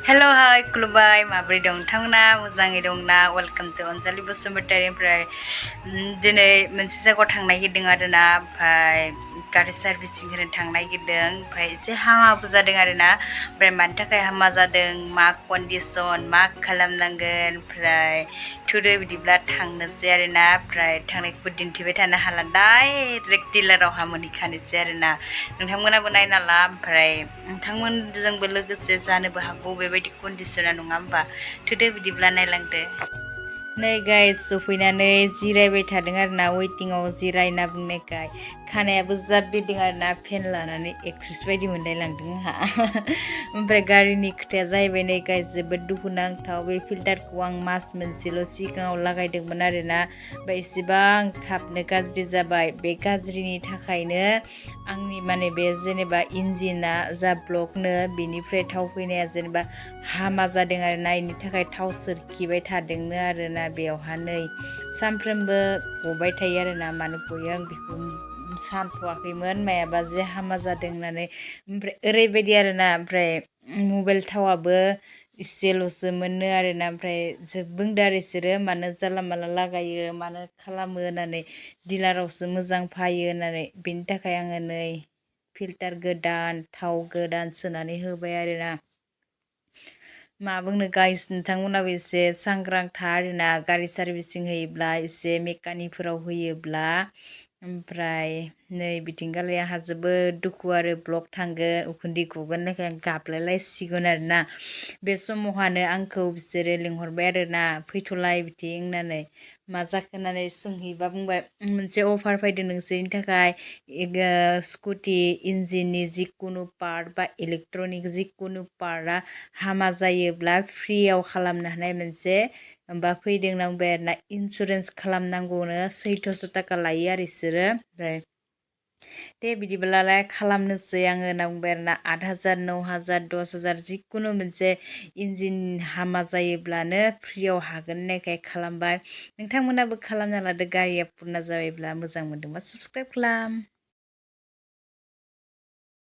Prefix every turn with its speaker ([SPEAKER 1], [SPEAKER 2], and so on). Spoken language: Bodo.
[SPEAKER 1] Hello, hi, khalamhwby, माबोरै दं नोंथांमोना मोजाङै दंना वेलकाम टु अनजालि बसुमतारी ओमफ्राय दिनै मोनसे जायगायाव थांनो नागिरदों आरोना ओमफ्राय गारि सार्भिसिं होनो थांनो नागिरदों ओमफ्राय एसे हामाबो जादों आरोना ओमफ्राय मानि थाखाय हामा जादों मा कन्डिसन मा खालामनांगोन ओमफ्राय थुदो बिदिब्ला थांनोसै आरोना ओमफ्राय थांनायखौबो दिन्थिबाय थानो हाला डाइरेक्ट डिलारावहा मोनहैखानोसै आरोना नोंथांमोनाबो नायना ला ओमफ्राय नोंथांमोनजोंबो लोगोसे जानोबो हागौ बेबायदि कन्डिसना नङा होमबा थुदो बिदिब्ला नायलांदो नै गाइस सफैनानै जिरायबाय थादों आरोना वेटिंआव जिरायना बुंनायखाय खानायाबो जा बिरदों आरोना फेन लानानै एक्ट्रेस बायदि मोनलायलांदों आंहा ओमफ्राय गारिनि खोथाया जाहैबाय नै गाइस जोबोद दुखुनांथाव बे फिल्टारखौ आं मास मोनसेल' सिगाङाव लागायदोंमोन आरोना ओमफ्राय एसेबां थाबनो गाज्रि जाबाय बे गाज्रिनि थाखायनो आंनि माने बे जेनेबा इन्जिना जा ब्लकनो बेनिफ्राय थाव फैनाया जेनेबा हामा जादों आरोना बेनि थाखाय थाव सोरखिबाय थादोंनो आरोना बेयावहा नै सानफ्रोमबो गबाय थायो आरोना मानो गयो आं बेखौ सानथ'वाखैमोन मायाबा जे हामा जादों होननानै ओमफ्राय ओरैबायदि आरोना ओमफ्राय मबाइल थावाबो इसेल'सो मोननो आरोना ओमफ्राय बुंदो आरो बिसोरो मानो जानला माला लागायो मानो खालामो होननानै डिलारावसो मोजां फायो होननानै बेनि थाखाय आङो नै फिल्टार गोदान थाव गोदान सोनानै होबाय आरोना मा बुंनो गाइस नोंथांमोनाबो एसे सांग्रां था आरोना गारि सार्भिसिं होयोब्ला एसे मेकानिकफोराव होयोब्ला ओमफ्राय नै बिथिंगालि आंहा जोबोद दुखु आरो ब्लक थांगोन उखुन्दै गगोन होननायखाय आं गाबलायलायसिगोन आरोना बे समावहानो आंखौ बिसोरो लिंहरबाय आरोना फैथ'लाय बिदि होननानै मा जाखो होननानै सोंहैबा बुंबाय मोनसे अफार फैदों नोंसोरनि थाखाय स्कुटि इन्जिननि जिखुनु पार्ट बा इलेक्ट्रनिक जिखुनु पार्टआ हामा जायोब्ला फ्रियाव खालामनो हानाय मोनसे माबा फैदों नांबाय आरोना इन्सुरेन्स खालामनांगौनो 600 थाखा लायो आरो बिसोरो ओमफ्राय दे बिदिब्लालाय खालामनोसै आङो होनना बुंबाय आरोना 8,000 9,000 10,000 जिखुनु मोनसे इन्जिन हामा जायोब्लानो फ्रियाव हागोन होननायखाय खालामबाय नोंथांमोनाबो खालामना लादो गारिया पुरना जाबायब्ला मोजां मोनदोंबा साबस्क्राइब खालाम